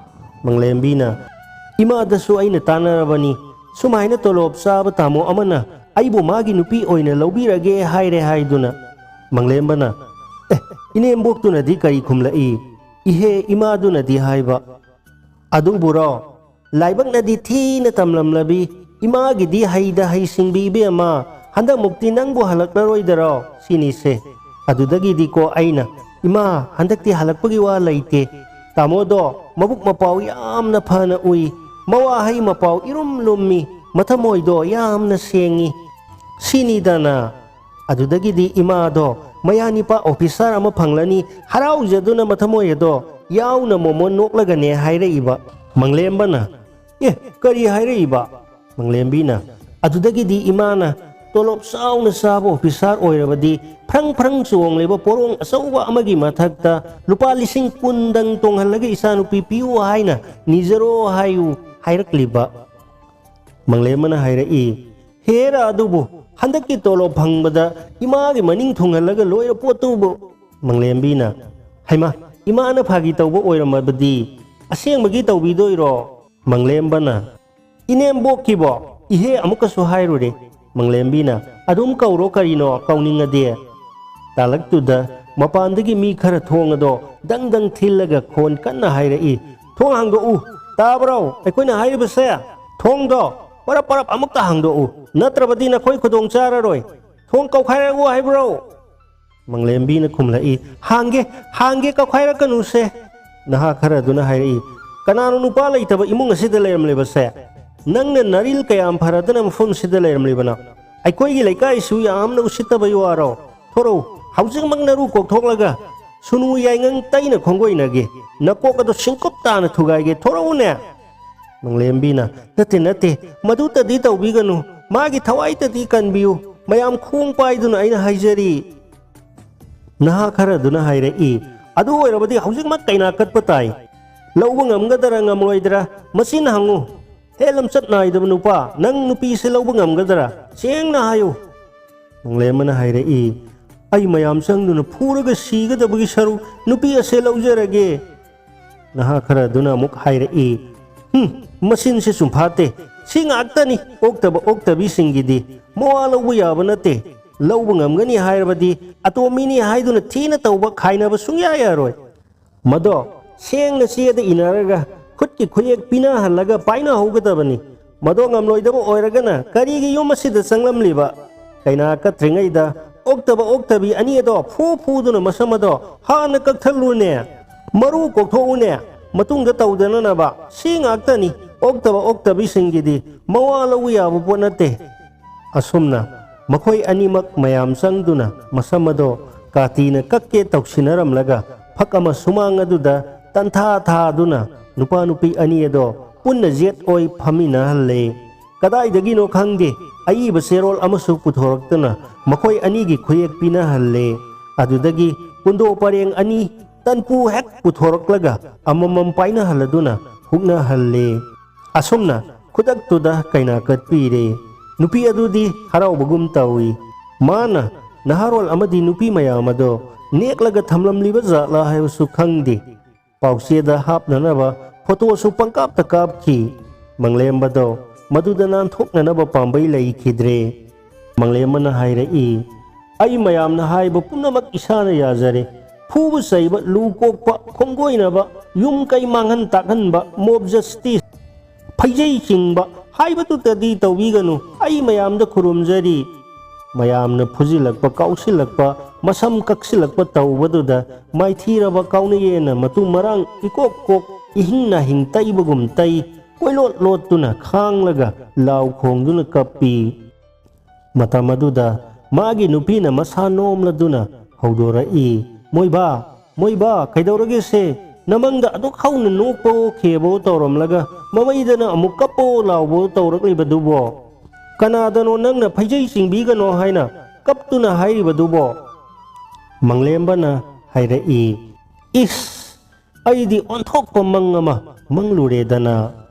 ꯃꯪꯂꯦꯝꯕꯤꯅ, "ꯏꯃꯥꯗꯁꯨ ꯑꯩꯅ ꯇꯥꯟꯅꯔꯕꯅꯤ, ꯁꯨꯃꯥꯏꯅ ꯇꯣꯂꯣꯞ ꯆꯥꯕ ꯇꯥꯃꯣ ꯑꯃꯅ ꯑꯩꯕꯨ ꯃꯥꯒꯤ ꯅꯨꯄꯤ ꯑꯣꯏꯅ ꯂꯧꯕꯤꯔꯒꯦ ꯍꯥꯏꯔꯦ" ꯍꯥꯏꯗꯨꯅ꯫ ꯃꯪꯂꯦꯝꯕꯅ, "ꯑꯦ, ꯏꯅꯦꯝꯕꯣꯛꯇꯨꯅꯗꯤ ꯀꯔꯤ ꯈꯨꯝꯂꯛꯏ? ꯏꯍꯦ, ꯏꯃꯥꯗꯨꯅꯗꯤ ꯍꯥꯏꯕ"꯫ "ꯑꯗꯨꯕꯨꯔꯣ? ꯂꯥꯏꯕꯛꯅꯗꯤ ꯊꯤꯅ ꯇꯝꯂꯝꯂꯕꯤ, ꯏꯃꯥꯒꯤꯗꯤ ꯍꯩꯗ ꯍꯩꯁꯤꯡꯕꯤ ꯏꯕꯦꯝꯃ, ꯍꯟꯗꯛꯃꯨꯛꯇꯤ ꯅꯪꯕꯨ ꯍꯜꯂꯛꯂꯔꯣꯏꯗꯔꯣ ꯁꯤꯅꯤꯁꯦ"꯫ ꯑꯗꯨꯗꯒꯤꯗꯤꯀꯣ ꯑꯩꯅ, "ꯏꯃꯥ, ꯍꯟꯗꯛꯇꯤ ꯍꯜꯂꯛꯄꯒꯤ ꯋꯥ ꯂꯩꯇꯦ꯫ ꯇꯥꯃꯣꯗꯣ ꯃꯕꯨꯛ ꯃꯄꯥꯎ ꯌꯥꯝꯅ ꯐꯅ ꯎꯏ, ꯃꯋꯥ ꯍꯩ ꯃꯄꯥꯎ ꯏꯔꯨꯝ ꯂꯨꯝꯃꯤ, ꯃꯊꯃꯣꯏꯗꯣ ꯌꯥꯝꯅ ꯁꯦꯡꯉꯤ" ꯁꯤꯅꯤꯗꯅ꯫ ꯑꯗꯨꯗꯒꯤꯗꯤ ꯏꯃꯥꯗꯣ ꯃꯌꯥꯅꯤꯄꯥ ꯑꯣꯐꯤꯁꯥꯔ ꯑꯃ ꯐꯪꯂꯅꯤ, ꯍꯔꯥꯎꯖꯗꯨꯅ ꯃꯊꯃꯣꯏ ꯑꯗꯣ ꯌꯥꯎꯅ ꯃꯣꯃꯣꯟ ꯅꯣꯛꯂꯒꯅꯦ ꯍꯥꯏꯔꯛꯏꯕ꯫ ꯃꯪꯂꯦꯝꯕꯅ, "ꯑꯦ, ꯀꯔꯤ ꯍꯥꯏꯔꯛꯏꯕ?" ꯃꯪꯂꯦꯝꯕꯤꯅ, "ꯑꯗꯨꯗꯒꯤꯗꯤ ꯏꯃꯥꯅ ꯇꯣꯂꯣꯞ ꯆꯥꯎꯅ ꯆꯥꯕ ꯑꯣꯐꯤꯁꯥꯔ ꯑꯣꯏꯔꯕꯗꯤ ꯐ꯭ꯔꯪ ꯐ꯭ꯔꯪ ꯆꯣꯡꯂꯤꯕ ꯄꯣꯔꯣꯡ ꯑꯆꯧꯕ ꯑꯃꯒꯤ ꯃꯊꯛꯇ ꯂꯨꯄꯥ ꯂꯤꯁꯤꯡ ꯀꯨꯟꯗꯪ ꯇꯣꯡꯍꯜꯂꯒ ꯏꯆꯥꯅꯨꯄꯤ ꯄꯤꯌꯨ ꯍꯥꯏꯅ ꯅꯤꯖꯔꯣ ꯍꯥꯏꯌꯨ" ꯍꯥꯏꯔꯛꯂꯤꯕ꯫ ꯃꯪꯂꯦꯝꯕꯅ ꯍꯥꯏꯔꯛꯏ, "ꯍꯦꯔꯥ ꯑꯗꯨꯕꯨ, ꯍꯟꯗꯛꯀꯤ ꯇꯣꯂꯣꯞ ꯐꯪꯕꯗ ꯏꯃꯥꯒꯤ ꯃꯅꯤꯡ ꯊꯨꯡꯍꯜꯂꯒ ꯂꯣꯏꯔ ꯄꯣꯠꯇꯨꯕꯨ"꯫ ꯃꯪꯂꯦꯝꯕꯤꯅ, "ꯍꯩꯃꯥ, ꯏꯃꯥꯅ ꯐꯥꯒꯤ ꯇꯧꯕ ꯑꯣꯏꯔꯝꯃꯕꯗꯤ ꯑꯁꯦꯡꯕꯒꯤ ꯇꯧꯕꯤꯗꯣꯏꯔꯣ?" ꯃꯪꯂꯦꯝꯕꯅ, "ꯏꯅꯦꯝꯕꯣꯛꯀꯤꯕꯣ? ꯏꯍꯦ ꯑꯃꯨꯛꯀꯁꯨ ꯍꯥꯏꯔꯨꯔꯦ꯫" ꯃꯪꯂꯦꯝꯕꯤꯅ, "ꯑꯗꯨꯝ ꯀꯧꯔꯣ ꯀꯔꯤꯅꯣ, ꯀꯧꯅꯤꯡꯉꯗꯤ꯫" ꯇꯥꯂꯛꯇꯨꯗ ꯃꯄꯥꯟꯗꯒꯤ ꯃꯤ ꯈꯔ ꯊꯣꯡ ꯑꯗꯣ ꯗꯪ ꯗꯪ ꯊꯤꯜꯂꯒ ꯈꯣꯟ ꯀꯟꯅ ꯍꯥꯏꯔꯛꯏ, "ꯊꯣꯡ ꯍꯥꯡꯗꯣꯛꯎ! ꯇꯥꯕ꯭ꯔꯣ? ꯑꯩꯈꯣꯏꯅ ꯍꯥꯏꯔꯤꯕꯁꯦ! ꯊꯣꯡꯗꯣ ꯄꯔꯞ ꯄꯔꯞ ꯑꯃꯨꯛꯇ ꯍꯥꯡꯗꯣꯛꯎ! ꯅꯠꯇ꯭ꯔꯕꯗꯤ ꯅꯈꯣꯏ ꯈꯨꯗꯣꯡ ꯆꯥꯔꯔꯣꯏ! ꯊꯣꯡ ꯀꯧꯈꯥꯏꯔꯛꯎ ꯍꯥꯏꯕ꯭ꯔꯣ?" ꯃꯪꯂꯦꯝꯕꯤꯅ ꯈꯨꯝꯂꯛꯏ, "ꯍꯥꯡꯒꯦ, ꯍꯥꯡꯒꯦ, ꯀꯧꯈꯥꯏꯔꯛꯀꯅꯨꯁꯦ꯫" ꯅꯍꯥ ꯈꯔ ꯑꯗꯨꯅ ꯍꯥꯏꯔꯛꯏ, "ꯀꯅꯥꯅꯣ ꯅꯨꯄꯥ ꯂꯩꯇꯕ ꯏꯃꯨꯡ ꯑꯁꯤꯗ ꯂꯩꯔꯝꯂꯤꯕꯁꯦ? ꯅꯪꯅ ꯅꯔꯤꯜ ꯀꯌꯥꯝ ꯐꯔꯗꯅ ꯃꯐꯝꯁꯤꯗ ꯂꯩꯔꯝꯂꯤꯕꯅꯣ? ꯑꯩꯈꯣꯏꯒꯤ ꯂꯩꯀꯥꯏꯁꯨ ꯌꯥꯝꯅ ꯎꯁꯤꯠꯇꯕꯒꯤ ꯋꯥꯔꯣ? ꯊꯣꯔꯛꯎ, ꯍꯧꯖꯤꯛꯃꯛ ꯅꯔꯨ ꯀꯣꯛꯊꯣꯛꯂꯒ ꯁꯨꯅꯨ ꯌꯥꯏꯉꯪ ꯇꯩꯅ ꯈꯣꯡꯒꯣꯏꯅꯒꯦ꯫ ꯅꯀꯣꯛ ꯑꯗꯨ ꯁꯤꯡꯀꯨꯞ ꯇꯥꯅ ꯊꯨꯒꯥꯏꯒꯦ꯫ ꯊꯣꯔꯛꯎꯅꯦ!" ꯃꯪꯂꯦꯝꯕꯤꯅ, "ꯅꯠꯇꯦ, ꯅꯠꯇꯦ, ꯃꯗꯨꯇꯗꯤ ꯇꯧꯕꯤꯒꯅꯨ꯫ ꯃꯥꯒꯤ ꯊꯋꯥꯏꯇꯗꯤ ꯀꯟꯕꯤꯌꯨ꯫ ꯃꯌꯥꯝ ꯈꯣꯡ ꯄꯥꯏꯗꯨꯅ ꯑꯩꯅ ꯍꯥꯏꯖꯔꯤ꯫" ꯅꯍꯥ ꯈꯔꯗꯨꯅ ꯍꯥꯏꯔꯛꯏ, "ꯑꯗꯨ ꯑꯣꯏꯔꯕꯗꯤ ꯍꯧꯖꯤꯛꯃꯛ ꯀꯩꯅꯥ ꯀꯠꯄ ꯇꯥꯏ꯫ ꯂꯧꯕ ꯉꯝꯒꯗꯔꯥ ꯉꯝꯂꯣꯏꯗ꯭ꯔꯥ ꯃꯁꯤꯅ ꯍꯪꯉꯨ꯫ ꯍꯦ ꯂꯝꯆꯠ ꯅꯥꯏꯗꯕ ꯅꯨꯄꯥ, ꯅꯪ ꯅꯨꯄꯤꯁꯦ ꯂꯧꯕ ꯉꯝꯒꯗꯔꯥ? ꯁꯦꯡꯅ ꯍꯥꯏꯌꯨ꯫" ꯃꯪꯂꯦꯝꯕꯅ ꯍꯥꯏꯔꯛꯏ, "ꯑꯩ ꯃꯌꯥꯝ ꯆꯪꯗꯨꯅ ꯐꯨꯔꯒ ꯁꯤꯒꯗꯕꯒꯤ ꯁꯔꯨꯛ ꯅꯨꯄꯤ ꯑꯁꯦ ꯂꯧꯖꯔꯒꯦ꯫" ꯅꯍꯥ ꯈꯔ ꯑꯗꯨꯅ ꯑꯃꯨꯛ ꯍꯥꯏꯔꯛꯏ, "ꯍꯨꯝ, ꯃꯆꯤꯟꯁꯦ ꯆꯨꯝꯐꯥꯠꯇꯦ꯫ ꯁꯤ ꯉꯥꯛꯇꯅꯤ ꯑꯣꯛꯇꯕ ꯑꯣꯛꯇꯕꯤꯁꯤꯡꯒꯤꯗꯤ꯫ ꯃꯋꯥ ꯂꯧꯕ ꯌꯥꯕ ꯅꯠꯇꯦ꯫ ꯂꯧꯕ ꯉꯝꯒꯅꯤ ꯍꯥꯏꯔꯕꯗꯤ ꯑꯇꯣꯝꯕꯤꯅꯤ ꯍꯥꯏꯗꯨꯅ ꯊꯤꯅ ꯇꯧꯕ ꯈꯥꯏꯅꯕ ꯁꯨꯡꯌꯥ ꯌꯥꯔꯣꯏ꯫ ꯃꯗꯣ ꯁꯦꯡꯅ ꯆꯦꯗ ꯏꯅꯔꯒ ꯈꯨꯠꯀꯤ ꯈꯨꯌꯦꯛ ꯄꯤꯅꯍꯜꯂꯒ ꯄꯥꯏꯅꯍꯧꯒꯗꯕꯅꯤ꯫ ꯃꯗꯣ ꯉꯝꯂꯣꯏꯗꯕ ꯑꯣꯏꯔꯒꯅ ꯀꯔꯤꯒꯤ ꯌꯨꯝ ꯑꯁꯤꯗ ꯆꯪꯂꯝꯂꯤꯕ? ꯀꯩꯅꯥ ꯀꯠꯇ꯭ꯔꯤꯉꯩꯗ ꯑꯣꯛꯇꯕ ꯑꯣꯛꯇꯕꯤ ꯑꯅꯤ ꯑꯗꯣ ꯐꯨ ꯐꯨꯗꯨꯅ ꯃꯁꯝ ꯑꯗꯣ ꯍꯥꯟꯅ ꯀꯛꯊꯠꯂꯨꯅꯦ꯫ ꯃꯔꯨ ꯀꯣꯛꯊꯣꯛꯎꯅꯦ꯫ ꯃꯇꯨꯡꯗ ꯇꯧꯗꯅꯅꯕ꯫ ꯁꯤ ꯉꯥꯛꯇꯅꯤ꯫ ꯑꯣꯛꯇꯕ ꯑꯣꯛꯇꯕꯤꯁꯤꯡꯒꯤꯗꯤ ꯃꯋꯥ ꯂꯧꯕ ꯌꯥꯕ ꯄꯣꯠ ꯅꯠꯇꯦ꯫" ꯑꯁꯨꯝꯅ ꯃꯈꯣꯏ ꯑꯅꯤꯃꯛ ꯃꯌꯥꯝ ꯆꯪꯗꯨꯅ ꯃꯁꯝ ꯑꯗꯣ ꯀꯥꯇꯤꯅ ꯀꯛꯀꯦ ꯇꯧꯁꯤꯟꯅꯔꯝꯂꯒ ꯐꯛ ꯑꯃ ꯁꯨꯃꯥꯡ ꯑꯗꯨꯗ ꯇꯟꯊꯥ ꯊꯥꯗꯨꯅ ꯅꯨꯄꯥ ꯅꯨꯄꯤ ꯑꯅꯤ ꯑꯗꯣ ꯄꯨꯟꯅ ꯌꯦꯠ ꯑꯣꯏ ꯐꯝꯃꯤꯟꯅꯍꯜꯂꯦ꯫ ꯀꯗꯥꯏꯗꯒꯤꯅꯣ ꯈꯪꯗꯦ, ꯑꯏꯕ ꯆꯦꯔꯣꯜ ꯑꯃꯁꯨ ꯄꯨꯊꯣꯔꯛꯇꯨꯅ ꯃꯈꯣꯏ ꯑꯅꯤꯒꯤ ꯈꯨꯌꯦꯛ ꯄꯤꯅꯍꯜꯂꯦ꯫ ꯑꯗꯨꯗꯒꯤ ꯀꯨꯟꯗꯣ ꯄꯔꯦꯡ ꯑꯅꯤ ꯇꯟꯄꯨ ꯍꯦꯛ ꯄꯨꯊꯣꯔꯛꯂꯒ ꯑꯃꯃꯝ ꯄꯥꯏꯅꯍꯜꯂꯗꯨꯅ ꯍꯨꯛꯅꯍꯜꯂꯦ꯫ ꯑꯁꯨꯝꯅ ꯈꯨꯗꯛꯇꯨꯗ ꯀꯩꯅꯥ ꯀꯠꯄꯤꯔꯦ꯫ ꯅꯨꯄꯤ ꯑꯗꯨꯗꯤ ꯍꯔꯥꯎꯕꯒꯨꯝ ꯇꯧꯏ꯫ ꯃꯥꯅ ꯅꯍꯥꯔꯣꯜ ꯑꯃꯗꯤ ꯅꯨꯄꯤ ꯃꯌꯥꯝ ꯑꯗꯣ ꯅꯦꯛꯂꯒ ꯊꯝꯂꯝꯂꯤꯕ ꯖꯥꯠꯂꯥ ꯍꯥꯏꯕꯁꯨ ꯈꯪꯗꯦ꯫ ꯄꯥꯎꯆꯦꯗ ꯍꯥꯞꯅꯅꯕ ꯐꯣꯇꯣꯁꯨ ꯄꯪꯀꯥꯞꯇ ꯀꯥꯞꯈꯤ꯫ ꯃꯪꯂꯦꯝꯕꯗꯣ ꯃꯗꯨꯗ ꯅꯥꯟꯊꯣꯛꯅꯅꯕ ꯄꯥꯝꯕꯩ ꯂꯩꯈꯤꯗ꯭ꯔꯦ꯫ ꯃꯪꯂꯦꯝꯕꯅ ꯍꯥꯏꯔꯛꯏ, "ꯑꯩ ꯃꯌꯥꯝꯅ ꯍꯥꯏꯕ ꯄꯨꯝꯅꯃꯛ ꯏꯁꯥꯅ ꯌꯥꯖꯔꯦ꯫ ꯐꯨꯕ ꯆꯩꯕ, ꯂꯨ ꯀꯣꯛꯄ, ꯈꯣꯡꯒꯣꯏꯅꯕ, ꯌꯨꯝ ꯀꯩ ꯃꯥꯡꯍꯟ ꯇꯥꯛꯍꯟꯕ, mob justice, ꯐꯩꯖꯩ ꯆꯤꯡꯕ ꯍꯥꯏꯕꯗꯨꯇꯗꯤ ꯇꯧꯕꯤꯒꯅꯨ꯫ ꯑꯩ ꯃꯌꯥꯝꯗ ꯈꯨꯔꯨꯝꯖꯔꯤ꯫ ꯃꯌꯥꯝꯅ ꯐꯨꯖꯤꯜꯂꯛꯄ, ꯀꯥꯎꯁꯤꯜꯂꯛꯄ, ꯃꯁꯝ ꯀꯛꯁꯤꯜꯂꯛꯄ ꯇꯧꯕꯗꯨꯗ ꯃꯥꯏꯊꯤꯔꯕ ꯀꯥꯎꯅꯌꯦꯟꯅ ꯃꯇꯨ ꯃꯔꯥꯡ ꯏꯀꯣꯛ ꯀꯣꯛ, ꯏꯍꯤꯡ ꯅꯥꯍꯤꯡ ꯇꯩꯕꯒꯨꯝ ꯇꯩ, ꯀꯣꯏꯂꯣꯠ ꯂꯣꯠꯇꯨꯅ ꯈꯥꯡꯂꯒ ꯂꯥꯎ ꯈꯣꯡꯗꯨꯅ ꯀꯞꯄꯤ"꯫ ꯃꯇꯝ ꯑꯗꯨꯗ ꯃꯥꯒꯤ ꯅꯨꯄꯤꯅ ꯃꯁꯥ ꯅꯣꯝꯂꯗꯨꯅ ꯍꯧꯗꯣꯔꯛꯏ, "ꯃꯣꯏꯕꯥ, ꯃꯣꯏꯕꯥ, ꯀꯩꯗꯧꯔꯒꯦꯁꯦ? ꯅꯃꯪꯗ ꯑꯗꯨꯛ ꯍꯧꯅ ꯅꯣꯛꯄꯑꯣ ꯈꯦꯕꯑꯣ ꯇꯧꯔꯝꯂꯒ ꯃꯃꯩꯗꯅ ꯑꯃꯨꯛ ꯀꯞꯄꯑꯣ ꯂꯥꯎꯕꯑꯣ ꯇꯧꯔꯛꯂꯤꯕꯗꯨꯕꯣ? ꯀꯅꯥꯗꯅꯣ ꯅꯪꯅ ꯐꯩꯖꯩ ꯆꯤꯡꯕꯤꯒꯅꯣ ꯍꯥꯏꯅ ꯀꯞꯇꯨꯅ ꯍꯥꯏꯔꯤꯕꯗꯨꯕꯣ?" ꯃꯪꯂꯦꯝꯕꯅ ꯍꯥꯏꯔꯛꯏ, "ꯏꯁ! ꯑꯩꯗꯤ ꯑꯣꯟꯊꯣꯛꯄ ꯃꯪ ꯑꯃ ꯃꯪꯂꯨꯔꯦꯗꯅ"꯫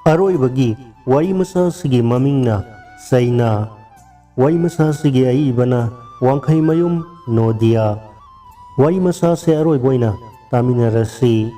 ꯑꯔꯣꯏꯕꯒꯤ ꯋꯥꯔꯤ ꯃꯆꯥꯁꯤꯒꯤ ꯃꯃꯤꯡꯅ ꯆꯩꯅꯥ꯫ ꯋꯥꯔꯤ ꯃꯆꯥꯁꯤꯒꯤ ꯑꯏꯕꯅ ꯋꯥꯡꯈꯩꯃꯌꯨꯝ ꯅꯣꯗꯤꯌꯥ꯫ ꯋꯥꯔꯤ ꯃꯆꯥꯁꯦ ꯑꯔꯣꯏꯕ ꯑꯣꯏꯅ ꯇꯥꯃꯤꯟꯅꯔꯁꯤ꯫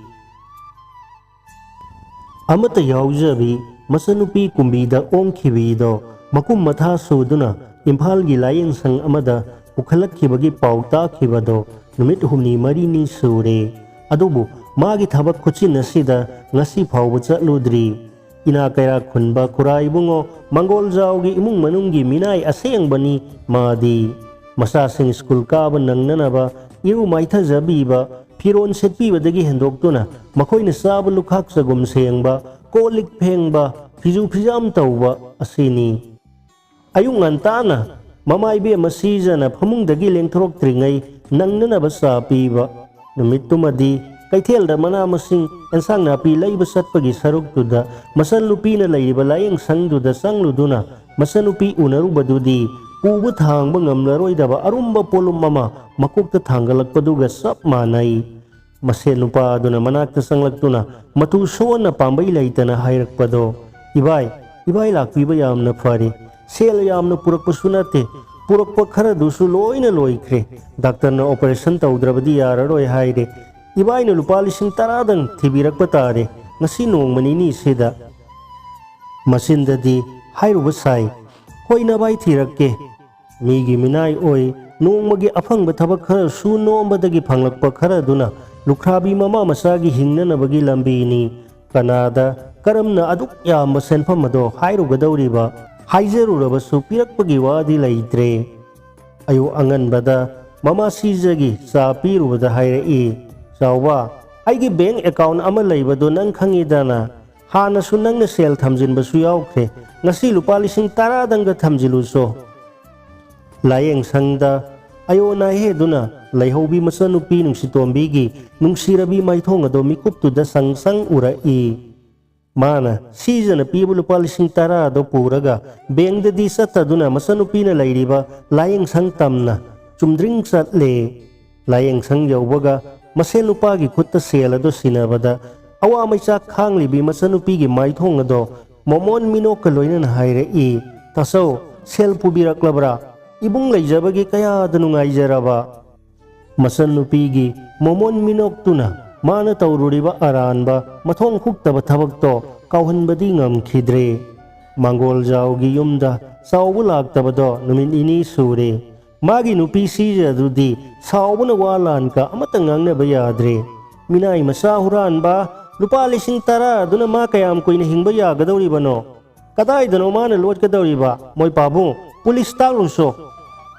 ꯑꯃꯠꯇ ꯌꯥꯎꯖꯕꯤ ꯃꯆꯟꯅꯨꯄꯤ ꯀꯨꯝꯕꯤꯗ ꯑꯣꯡꯈꯤꯕꯤꯗꯣ ꯃꯀꯨꯝ ꯃꯊꯥ ꯁꯨꯗꯨꯅ ꯏꯝꯐꯥꯜꯒꯤ ꯂꯥꯏꯌꯦꯡꯁꯪ ꯑꯃꯗ ꯄꯨꯈꯠꯂꯛꯈꯤꯕꯒꯤ ꯄꯥꯎ ꯇꯥꯈꯤꯕꯗꯣ ꯅꯨꯃꯤꯠ ꯍꯨꯝꯅꯤ ꯃꯔꯤꯅꯤ ꯁꯨꯔꯦ꯫ ꯑꯗꯨꯕꯨ ꯃꯥꯒꯤ ꯊꯕꯛ ꯈꯨꯠꯆꯤꯟ ꯑꯁꯤꯗ ꯉꯁꯤ ꯐꯥꯎꯕ ꯆꯠꯂꯨꯗ꯭ꯔꯤ꯫ ꯏꯅꯥ ꯀꯩꯔꯥꯛ ꯈꯨꯟꯕ ꯈꯨꯔꯥ ꯏꯕꯨꯡꯉꯣ ꯃꯪꯒꯣꯜꯖꯥꯎꯒꯤ ꯏꯃꯨꯡ ꯃꯅꯨꯡꯒꯤ ꯃꯤꯅꯥꯏ ꯑꯁꯦꯡꯕꯅꯤ ꯃꯥꯗꯤ꯫ ꯃꯆꯥꯁꯤꯡ ꯁ꯭ꯀꯨꯜ ꯀꯥꯕ ꯅꯪꯅꯅꯕ ꯏꯔꯨ ꯃꯥꯏꯊꯖꯕꯤꯕ, ꯐꯤꯔꯣꯟ ꯁꯦꯠꯄꯤꯕꯗꯒꯤ ꯍꯦꯟꯗꯣꯛꯇꯨꯅ ꯃꯈꯣꯏꯅ ꯆꯥꯕ ꯂꯨꯈꯥꯛ ꯆꯒꯨꯝ ꯁꯦꯡꯕ, ꯀꯣꯜ ꯂꯤꯛ ꯐꯦꯡꯕ, ꯐꯤꯖꯨ ꯐꯤꯖꯥꯝ ꯇꯧꯕ ꯑꯁꯤꯅꯤ꯫ ꯑꯌꯨꯛ ꯉꯟꯇꯥꯅ ꯃꯃꯥ ꯏꯕꯦꯝꯃ ꯁꯤꯖꯅ ꯐꯃꯨꯡꯗꯒꯤ ꯂꯦꯡꯊꯣꯔꯛꯇ꯭ꯔꯤꯉꯩ ꯅꯪꯅꯅꯕ ꯆꯥ ꯄꯤꯕ꯫ ꯅꯨꯃꯤꯠꯇꯨꯃꯗꯤ ꯀꯩꯊꯦꯜꯗ ꯃꯅꯥ ꯃꯁꯤꯡ, ꯑꯦꯟꯁꯥꯡ ꯅꯥꯄꯤ ꯂꯩꯕ ꯆꯠꯄꯒꯤ ꯁꯔꯨꯛꯇꯨꯗ ꯃꯆꯟꯅꯨꯄꯤꯅ ꯂꯩꯔꯤꯕ ꯂꯥꯏꯌꯦꯡꯁꯪꯗꯨꯗ ꯆꯪꯂꯨꯗꯨꯅ ꯃꯆꯟꯅꯨꯄꯤ ꯎꯅꯔꯨꯕꯗꯨꯗꯤ ꯄꯨꯕ ꯊꯥꯡꯕ ꯉꯝꯂꯔꯣꯏꯗꯕ ꯑꯔꯨꯝꯕ ꯄꯣꯠꯂꯨꯝ ꯑꯃ ꯃꯀꯣꯛꯇ ꯊꯥꯡꯒꯠꯂꯛꯄꯗꯨꯒ ꯆꯞ ꯃꯥꯟꯅꯩ꯫ ꯃꯁꯦꯟ ꯅꯨꯄꯥ ꯑꯗꯨꯅ ꯃꯅꯥꯛꯇ ꯆꯪꯂꯛꯇꯨꯅ ꯃꯇꯨ ꯁꯣꯟꯅ ꯄꯥꯝꯕꯩ ꯂꯩꯇꯅ ꯍꯥꯏꯔꯛꯄꯗꯣ, "ꯏꯕꯥꯏ, ꯏꯕꯥꯏ ꯂꯥꯛꯄꯤꯕ ꯌꯥꯝꯅ ꯐꯔꯦ꯫ ꯁꯦꯜ ꯌꯥꯝꯅ ꯄꯨꯔꯛꯄꯁꯨ ꯅꯠꯇꯦ, ꯄꯨꯔꯛꯄ ꯈꯔꯗꯨꯁꯨ ꯂꯣꯏꯅ ꯂꯣꯏꯈ꯭ꯔꯦ꯫ ꯗꯥꯛꯇꯔꯅ ꯑꯣꯄꯔꯦꯁꯟ ꯇꯧꯗ꯭ꯔꯕꯗꯤ ꯌꯥꯔꯔꯣꯏ ꯍꯥꯏꯔꯦ꯫ ꯏꯕꯥꯏꯅ ꯂꯨꯄꯥ ꯂꯤꯁꯤꯡ ꯇꯔꯥꯗꯪ ꯊꯤꯕꯤꯔꯛꯄ ꯇꯥꯔꯦ ꯉꯁꯤ ꯅꯣꯡꯃ ꯅꯤꯅꯤꯁꯤꯗ꯫ ꯃꯆꯤꯟꯗꯗꯤ ꯍꯥꯏꯔꯨꯕ ꯁꯥꯏ, "ꯍꯣꯏ ꯅꯚꯥꯏ, ꯊꯤꯔꯛꯀꯦ"꯫ ꯃꯤꯒꯤ ꯃꯤꯅꯥꯏ ꯑꯣꯏ, ꯅꯣꯡꯃꯒꯤ ꯑꯐꯪꯕ ꯊꯕꯛ ꯈꯔ ꯁꯨ ꯅꯣꯝꯕꯗꯒꯤ ꯐꯪꯂꯛꯄ ꯈꯔꯗꯨꯅ ꯂꯨꯈ꯭ꯔꯥꯕꯤ ꯃꯃꯥ ꯃꯆꯥꯒꯤ ꯍꯤꯡꯅꯅꯕꯒꯤ ꯂꯝꯕꯤꯅꯤ꯫ ꯀꯅꯥꯗ ꯀꯔꯝꯅ ꯑꯗꯨꯛ ꯌꯥꯝꯕ ꯁꯦꯟꯐꯝ ꯑꯗꯣ ꯍꯥꯏꯔꯨꯒꯗꯧꯔꯤꯕ? ꯍꯥꯏꯖꯔꯨꯔꯕꯁꯨ ꯄꯤꯔꯛꯄꯒꯤ ꯋꯥꯗꯤ ꯂꯩꯇ꯭ꯔꯦ꯫ ꯑꯌꯨꯛ ꯑꯉꯟꯕꯗ ꯃꯃꯥ ꯁꯤꯖꯒꯤ ꯆꯥ ꯄꯤꯔꯨꯕꯗ ꯍꯥꯏꯔꯛꯏ, "ꯆꯥꯎꯕ, ꯑꯩꯒꯤ ꯕꯦꯡ ꯑꯦꯀꯥꯎꯟ ꯑꯃ ꯂꯩꯕꯗꯣ ꯅꯪ ꯈꯪꯉꯤꯗꯅ? ꯍꯥꯟꯅꯁꯨ ꯅꯪꯅ ꯁꯦꯜ ꯊꯝꯖꯤꯟꯕꯁꯨ ꯌꯥꯎꯈ꯭ꯔꯦ꯫ ꯉꯁꯤ ꯂꯨꯄꯥ ꯂꯤꯁꯤꯡ ꯇꯔꯥꯗꯪꯒ ꯊꯝꯖꯤꯜꯂꯨꯆꯣ"꯫ ꯂꯥꯌꯦꯡ ꯁꯪꯗ ꯑꯌꯣꯅꯥ ꯍꯦꯗꯨꯅ ꯂꯩꯍꯧꯕꯤ ꯃꯆꯟꯅꯨꯄꯤ ꯅꯨꯡꯁꯤꯇꯣꯝꯕꯤꯒꯤ ꯅꯨꯡꯁꯤꯔꯕꯤ ꯃꯥꯏꯊꯣꯡ ꯑꯗꯣ ꯃꯤꯀꯨꯞꯇꯨꯗ ꯁꯪ ꯁꯪ ꯎꯔꯛꯏ꯫ ꯃꯥꯅ ꯁꯤꯖꯅ ꯄꯤꯕ ꯂꯨꯄꯥ ꯂꯤꯁꯤꯡ ꯇꯔꯥꯗꯣ ꯄꯨꯔꯒ ꯕꯦꯡꯗꯗꯤ ꯆꯠꯇꯗꯨꯅ ꯃꯆꯟꯅꯨꯄꯤꯅ ꯂꯩꯔꯤꯕ ꯂꯥꯌꯦꯡ ꯁꯪ ꯇꯝꯅ ꯆꯨꯝꯗ꯭ꯔꯤꯡ ꯆꯠꯂꯦ꯫ ꯂꯥꯌꯦꯡ ꯁꯪ ꯌꯧꯕꯒ ꯃꯁꯦꯜ ꯅꯨꯄꯥꯒꯤ ꯈꯨꯠꯇ ꯁꯦꯜ ꯑꯗꯨ ꯁꯤꯟꯅꯕꯗ ꯑꯋꯥ ꯃꯩꯆꯥꯛ ꯈꯥꯡꯂꯤꯕꯤ ꯃꯆꯟꯅꯨꯄꯤꯒꯤ ꯃꯥꯏꯊꯣꯡ ꯑꯗꯣ ꯃꯣꯃꯣꯟ ꯃꯤꯅꯣꯛꯀ ꯂꯣꯏꯅꯅ ꯍꯥꯏꯔꯛꯏ, "ꯇꯥꯆꯧ, ꯁꯦꯜ ꯄꯨꯕꯤꯔꯛꯂꯕ꯭ꯔꯥ? ꯏꯕꯨꯡ ꯂꯩꯖꯕꯒꯤ ꯀꯌꯥꯗ ꯅꯨꯡꯉꯥꯏꯖꯔꯕ"꯫ ꯃꯆꯟꯅꯨꯄꯤꯒꯤ ꯃꯣꯃꯣꯟ ꯃꯤꯅꯣꯛꯇꯨꯅ ꯃꯥꯅ ꯇꯧꯔꯨꯔꯤꯕ ꯑꯔꯥꯟꯕ ꯃꯊꯣꯡ ꯍꯨꯛꯇꯕ ꯊꯕꯛꯇꯣ ꯀꯥꯎꯍꯟꯕꯗꯤ ꯉꯝꯈꯤꯗ꯭ꯔꯦ꯫ ꯃꯥꯡꯒꯣꯜꯖꯥꯎꯒꯤ ꯌꯨꯝꯗ ꯆꯥꯎꯕ ꯂꯥꯛꯇꯕꯗꯣ ꯅꯨꯃꯤꯠ ꯅꯤꯅꯤ ꯁꯨꯔꯦ꯫ ꯃꯥꯒꯤ ꯅꯨꯄꯤ ꯁꯤꯖ ꯑꯗꯨꯗꯤ ꯁꯥꯎꯕꯅ ꯋꯥ ꯂꯥꯟꯒ ꯑꯃꯠꯇ ꯉꯥꯡꯅꯕ ꯌꯥꯗ꯭ꯔꯦ꯫ "ꯃꯤꯅꯥꯏ ꯃꯆꯥ ꯍꯨꯔꯥꯟꯕ, ꯂꯨꯄꯥ ꯂꯤꯁꯤꯡ ꯇꯔꯥ ꯑꯗꯨꯅ ꯃꯥ ꯀꯌꯥꯝ ꯀꯨꯏꯅ ꯍꯤꯡꯕ ꯌꯥꯒꯗꯧꯔꯤꯕꯅꯣ? ꯀꯗꯥꯏꯗꯅꯣ ꯃꯥꯅ ꯂꯣꯠꯀꯗꯧꯔꯤꯕ? ꯃꯣꯏ ꯄꯥꯕꯨꯡ, ꯄꯨꯂꯤꯁ ꯇꯥꯛꯂꯨꯁꯣ꯫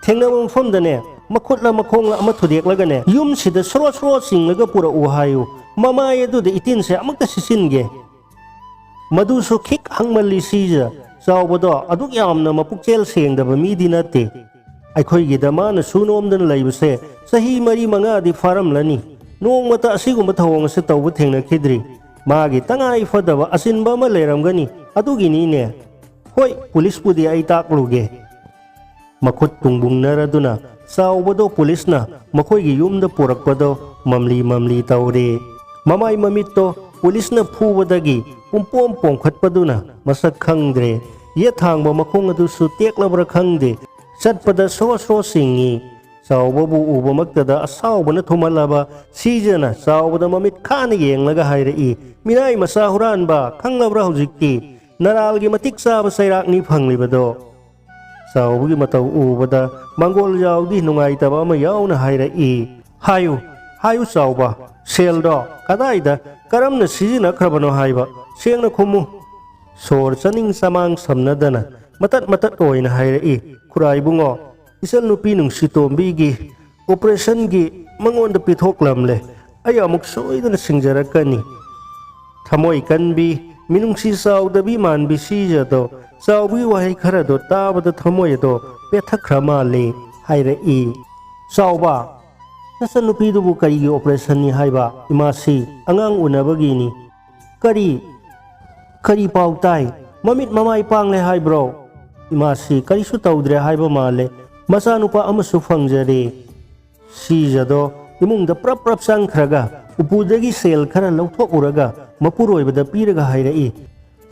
ꯊꯦꯡꯅꯕ ꯃꯐꯝꯗꯅꯦ, ꯃꯈꯨꯠꯂ ꯃꯈꯣꯡꯂ ꯑꯃ ꯊꯨꯗꯦꯛꯂꯒꯅꯦ, ꯌꯨꯝꯁꯤꯗ ꯁꯣꯔꯣ ꯁꯣꯔꯣ ꯆꯤꯡꯂꯒ ꯄꯨꯔꯛꯎ ꯍꯥꯏꯌꯨ꯫ ꯃꯃꯥꯏ ꯑꯗꯨꯗ ꯏꯇꯤꯟꯁꯦ ꯑꯃꯨꯛꯇ ꯁꯤꯠꯆꯤꯟꯒꯦ"꯫ ꯃꯗꯨꯁꯨ ꯈꯤꯛ ꯍꯪꯃꯜꯂꯤ ꯁꯤꯖ꯫ ꯆꯥꯎꯕꯗꯣ ꯑꯗꯨꯛ ꯌꯥꯝꯅ ꯃꯄꯨꯛꯆꯦꯜ ꯁꯦꯡꯗꯕ ꯃꯤꯗꯤ ꯅꯠꯇꯦ꯫ ꯑꯩꯈꯣꯏꯒꯤꯗ ꯃꯥꯅ ꯁꯨ ꯅꯣꯝꯗꯅ ꯂꯩꯕꯁꯦ ꯆꯍꯤ ꯃꯔꯤ ꯃꯉꯥꯗꯤ ꯐꯥꯔꯝꯂꯅꯤ꯫ ꯅꯣꯡꯃꯇ ꯑꯁꯤꯒꯨꯝꯕ ꯊꯧꯑꯣꯡ ꯑꯁꯤ ꯇꯧꯕ ꯊꯦꯡꯅꯈꯤꯗ꯭ꯔꯤ꯫ ꯃꯥꯒꯤ ꯇꯉꯥꯏ ꯐꯗꯕ ꯑꯆꯤꯟꯕ ꯑꯃ ꯂꯩꯔꯝꯒꯅꯤ, ꯑꯗꯨꯒꯤꯅꯤꯅꯦ꯫ ꯍꯣꯏ, ꯄꯨꯂꯤꯁꯄꯨꯗꯤ ꯑꯩ ꯇꯥꯛꯂꯨꯒꯦ꯫ ꯃꯈꯨꯠ ꯇꯨꯡꯕꯨꯡꯅꯔꯗꯨꯅ ꯆꯥꯎꯕꯗꯣ ꯄꯨꯂꯤꯁꯅ ꯃꯈꯣꯏꯒꯤ ꯌꯨꯝꯗ ꯄꯨꯔꯛꯄꯗꯣ ꯃꯝꯂꯤ ꯃꯝꯂꯤ ꯇꯧꯔꯦ꯫ ꯃꯃꯥꯏ ꯃꯃꯤꯠꯇꯣ ꯄꯨꯂꯤꯁꯅ ꯐꯨꯕꯗꯒꯤ ꯄꯨꯝꯄꯣꯝ ꯄꯣꯝꯈꯠꯄꯗꯨꯅ ꯃꯁꯛ ꯈꯪꯗ꯭ꯔꯦ꯫ ꯌꯦꯠ ꯊꯥꯡꯕ ꯃꯈꯣꯡ ꯑꯗꯨꯁꯨ ꯇꯦꯛꯂꯕ꯭ꯔꯥ ꯈꯪꯗꯦ, ꯆꯠꯄꯗ ꯁ꯭ꯔꯣ ꯁ꯭ꯔꯣ ꯁꯤꯡꯉꯤ꯫ ꯆꯥꯎꯕꯕꯨ ꯎꯕꯃꯛꯇꯗ ꯑꯁꯥꯎꯕꯅ ꯊꯨꯝꯍꯜꯂꯕ ꯁꯤꯖꯅ ꯆꯥꯎꯕꯗ ꯃꯃꯤꯠ ꯈꯥꯅ ꯌꯦꯡꯂꯒ ꯍꯥꯏꯔꯛꯏ, "ꯃꯤꯅꯥꯏ ꯃꯆꯥ ꯍꯨꯔꯥꯟꯕ, ꯈꯪꯂꯕ꯭ꯔꯥ ꯍꯧꯖꯤꯛꯇꯤ? ꯅꯔꯥꯜꯒꯤ ꯃꯇꯤꯛ ꯆꯥꯕ ꯆꯩꯔꯥꯛꯅꯤ ꯐꯪꯂꯤꯕꯗꯣ꯫" ꯆꯥꯎꯕꯒꯤ ꯃꯇꯧ ꯎꯕꯗ ꯃꯪꯒꯣꯜ ꯖꯥꯎꯗꯤ ꯅꯨꯡꯉꯥꯏꯇꯕ ꯑꯃ ꯌꯥꯎꯅ ꯍꯥꯏꯔꯛꯏ, "ꯍꯥꯏꯌꯨ, ꯍꯥꯏꯌꯨ ꯆꯥꯎꯕ, ꯁꯦꯜꯗꯣ ꯀꯗꯥꯏꯗ, ꯀꯔꯝꯅ ꯁꯤꯖꯤꯟꯅꯈ꯭ꯔꯕꯅꯣ ꯍꯥꯏꯕ ꯁꯦꯡꯅ ꯈꯨꯝꯃꯨ꯫" ꯁꯣꯔ ꯆꯥꯅꯤꯡ ꯆꯃꯥꯡ ꯁꯝꯅꯗꯅ ꯃꯇꯠ ꯃꯇꯠ ꯑꯣꯏꯅ ꯍꯥꯏꯔꯛꯏ, "ꯈꯨꯔꯥꯏꯕꯨꯡꯉꯣ, ꯏꯆꯟꯅꯨꯄꯤ ꯅꯨꯡꯁꯤꯇꯣꯝꯕꯤꯒꯤ ꯑꯣꯄꯔꯦꯁꯟꯒꯤ ꯃꯉꯣꯟꯗ ꯄꯤꯊꯣꯛꯂꯝꯂꯦ꯫ ꯑꯩ ꯑꯃꯨꯛ ꯁꯣꯏꯗꯅ ꯁꯤꯡꯖꯔꯛꯀꯅꯤ꯫" ꯊꯃꯣꯏ ꯀꯟꯕꯤ, ꯃꯤꯅꯨꯡꯁꯤ ꯆꯥꯎꯗꯕꯤ ꯃꯥꯟꯕꯤ ꯁꯤꯖꯗꯣ ꯆꯥꯎꯕꯒꯤ ꯋꯥꯍꯩ ꯈꯔꯗꯣ ꯇꯥꯕꯗ ꯊꯃꯣꯏ ꯑꯗꯣ ꯄꯦꯠꯊꯈ꯭ꯔ ꯃꯥꯜꯂꯦ ꯍꯥꯏꯔꯛꯏ꯫ "ꯆꯥꯎꯕ, ꯅꯆꯟꯅꯨꯄꯤꯗꯨꯕꯨ ꯀꯔꯤꯒꯤ ꯑꯣꯄꯔꯦꯁꯟꯅꯤ ꯍꯥꯏꯕ? ꯏꯃꯥꯁꯤ ꯑꯉꯥꯡ ꯎꯅꯕꯒꯤꯅꯤ꯫" "ꯀꯔꯤ, ꯀꯔꯤ ꯄꯥꯎ ꯇꯥꯏ? ꯃꯃꯤꯠ ꯃꯃꯥꯏ ꯄꯥꯡꯂꯦ ꯍꯥꯏꯕ꯭ꯔꯣ?" "ꯏꯃꯥꯁꯤ ꯀꯔꯤꯁꯨ ꯇꯧꯗ꯭ꯔꯦ ꯍꯥꯏꯕ ꯃꯥꯜꯂꯦ꯫ ꯃꯆꯥꯅꯨꯄꯥ ꯑꯃꯁꯨ ꯐꯪꯖꯔꯦ꯫" ꯁꯤꯖꯗꯣ ꯏꯃꯨꯡꯗ ꯄ꯭ꯔꯞ ꯄ꯭ꯔꯞ ꯆꯪꯈ꯭ꯔꯒ ꯎꯄꯨꯗꯒꯤ ꯁꯦꯜ ꯈꯔ ꯂꯧꯊꯣꯛꯎꯔꯒ ꯃꯄꯨꯔꯣꯏꯕꯗ ꯄꯤꯔꯒ ꯍꯥꯏꯔꯛꯏ,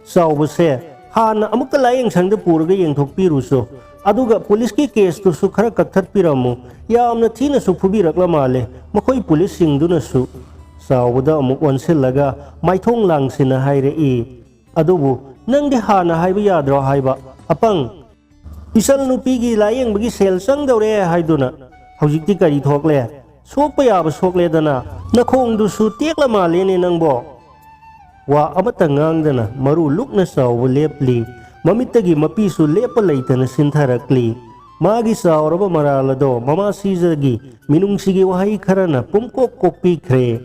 "ꯆꯥꯎꯕꯁꯦ ꯍꯥꯟꯅ ꯑꯃꯨꯛꯇ ꯂꯥꯏꯌꯦꯡ ꯁꯪꯗ ꯄꯨꯔꯒ ꯌꯦꯡꯊꯣꯛꯄꯤꯔꯨꯁꯨ꯫ ꯑꯗꯨꯒ ꯄꯨꯂꯤꯁꯀꯤ ꯀꯦꯁꯇꯨꯁꯨ ꯈꯔ ꯀꯛꯊꯠꯄꯤꯔꯝꯃꯨ꯫ ꯌꯥꯝꯅ ꯊꯤꯅꯁꯨ ꯐꯨꯕꯤꯔꯛꯂ ꯃꯥꯜꯂꯦ ꯃꯈꯣꯏ ꯄꯨꯂꯤꯁꯁꯤꯡꯗꯨꯅꯁꯨ꯫" ꯆꯥꯎꯕꯗ ꯑꯃꯨꯛ ꯑꯣꯟꯁꯤꯜꯂꯒ ꯃꯥꯏꯊꯣꯡ ꯂꯥꯡꯁꯤꯟꯅ ꯍꯥꯏꯔꯛꯏ, "ꯑꯗꯨꯕꯨ ꯅꯪꯗꯤ ꯍꯥꯟꯅ ꯍꯥꯏꯕ ꯌꯥꯗ꯭ꯔꯣ ꯍꯥꯏꯕ? ꯑꯄꯪ, ꯏꯆꯟꯅꯨꯄꯤꯒꯤ ꯂꯥꯏꯌꯦꯡꯕꯒꯤ ꯁꯦꯜ ꯆꯪꯗꯧꯔꯦ ꯍꯥꯏꯗꯨꯅ ꯍꯧꯖꯤꯛꯇꯤ ꯀꯔꯤ ꯊꯣꯛꯂꯦ? ꯁꯣꯛꯄ ꯌꯥꯕ ꯁꯣꯛꯂꯦꯗꯅ꯫ ꯅꯈꯣꯡꯗꯨꯁꯨ ꯇꯦꯛꯂ ꯃꯥꯜꯂꯦꯅꯦ ꯅꯪꯕꯣ?" ꯋꯥ ꯑꯃꯠꯇ ꯉꯥꯡꯗꯅ ꯃꯔꯨ ꯂꯨꯛꯅ ꯆꯥꯎꯕ ꯂꯦꯞꯂꯤ꯫ ꯃꯃꯤꯠꯇꯒꯤ ꯃꯄꯤꯁꯨ ꯂꯦꯞꯄ ꯂꯩꯇꯅ ꯁꯤꯟꯊꯔꯛꯂꯤ꯫ ꯃꯥꯒꯤ ꯆꯥꯎꯔꯕ ꯃꯔꯥꯜ ꯑꯗꯣ ꯃꯃꯥ ꯁꯤꯖꯒꯤ ꯃꯤꯅꯨꯡꯁꯤꯒꯤ ꯋꯥꯍꯩ ꯈꯔꯅ ꯄꯨꯝꯀꯣꯛ ꯀꯣꯛꯄꯤꯈ꯭ꯔꯦ꯫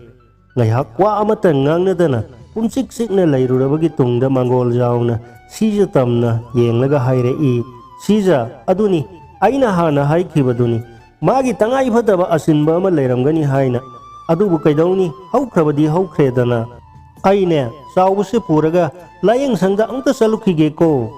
ꯉꯥꯏꯍꯥꯛ ꯋꯥ ꯑꯃꯠꯇ ꯉꯥꯡꯅꯗꯅ ꯄꯨꯝꯆꯤꯛ ꯆꯤꯛꯅ ꯂꯩꯔꯨꯔꯕꯒꯤ ꯇꯨꯡꯗ ꯃꯥꯡꯒꯣꯜ ꯖꯥꯎꯅ ꯁꯤꯖ ꯇꯝꯅ ꯌꯦꯡꯂꯒ ꯍꯥꯏꯔꯛꯏ, "ꯁꯤꯖ, ꯑꯗꯨꯅꯤ, ꯑꯩꯅ ꯍꯥꯟꯅ ꯍꯥꯏꯈꯤꯕꯗꯨꯅꯤ꯫ ꯃꯥꯒꯤ ꯇꯉꯥꯏ ꯐꯗꯕ ꯑꯁꯤꯟꯕ ꯑꯃ ꯂꯩꯔꯝꯒꯅꯤ ꯍꯥꯏꯅ꯫ ꯑꯗꯨꯕꯨ ꯀꯩꯗꯧꯅꯤ, ꯍꯧꯈ꯭ꯔꯕꯗꯤ ꯍꯧꯈ꯭ꯔꯦꯗꯅ꯫ ꯑꯩꯅꯦ, ꯆꯥꯎꯕꯁꯦ ꯄꯨꯔꯒ ꯂꯥꯏꯌꯦꯡ ꯁꯪꯗ ꯑꯃꯨꯛꯇ ꯆꯠꯂꯨꯈꯤꯒꯦꯀꯣ꯫"